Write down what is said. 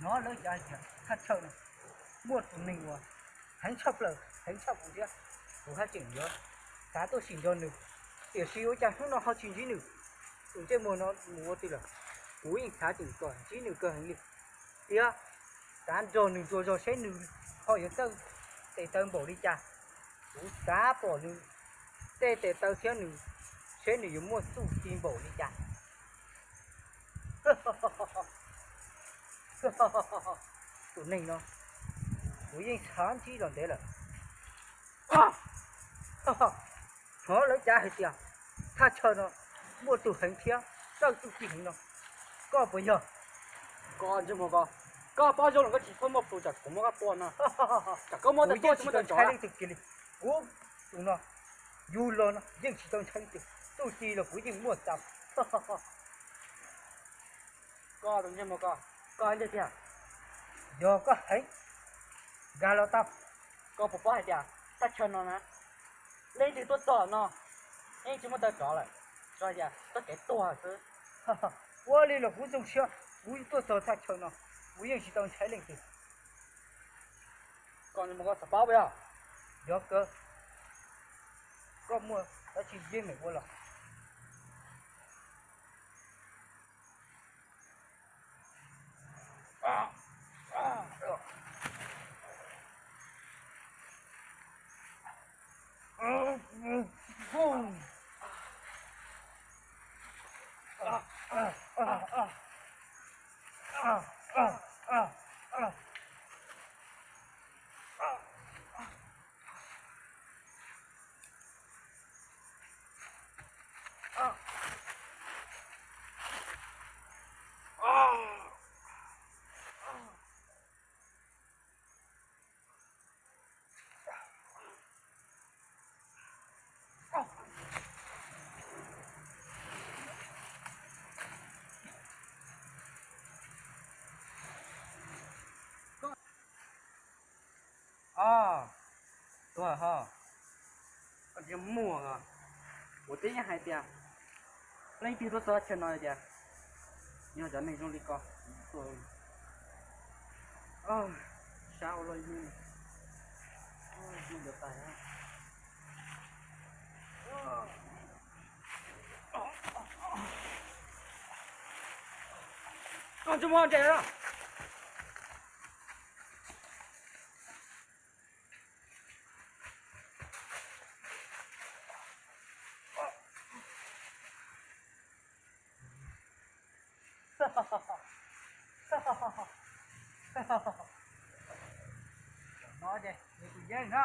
Hnov lawv cav tias thaj chaw no muaj tus neeg uas heev tshaj plaws, heev tshaj kuv thiab. Kuv haj tseem yuav xav tuaj sim nrog nws, tiam sis ua cas hnub no ho tsis ntsib nws? Tus ntsej muag no mus ua twg lawm? Kuv yeej xav tseem kom ntsib nws kawg heev li thiab. Xav nrog nws ntsuas zog seb nws ho yuav txawj tes taw npaum li cas. Kuv xav pom nws tej tes taw thiab nws, seb nws yuav muaj txuj ci npaum li cas. Tus neeg no kuv yeej xav ntsib los ntev lawm. Hnov lawv cav hais tias thaj chaw no muaj tus heev thiab txawj txuj ci heev no, koj puas yog? Koj ntsej muag ko, koj paub zoo los koj tsis txhob muaj plhus tsam kuv muab koj tua no. Tsam koj muab tau tua tsis muab tau ntshai leej twg kiag li. Kuv tus no, yug los no yeej tsis tau ntshai leej twg, txuj ci los kuv yeej muaj txaus. Koj tus ntsej muag ko, koj hais tiag tiag? Yog koj heev, nkag los tau. Koj puas paub hais tias thaj chaw no na, leej twg tuaj txog no yeej tsis muaj taw rov lawm, tsuas hais tias txoj kev tuag xwb. Ua li los kuv zoo siab, kuv tuaj txog thaj chaw no, kuv yeej tsis tau ntshai leej twg. Koj ntsej muag ko xav paub puas yog? Yog kawg, koj muaj dab tsi yeej meem ua los. Tuag ho, koj tsis muaj, kuv twb yeej hais tias leej twg tuaj txog chaw no tias yog cov neeg zoo li ko tuaj. Sab ua luaj, ua tais. Koj tsis muaj ntses. No ces nws tus yeeb na.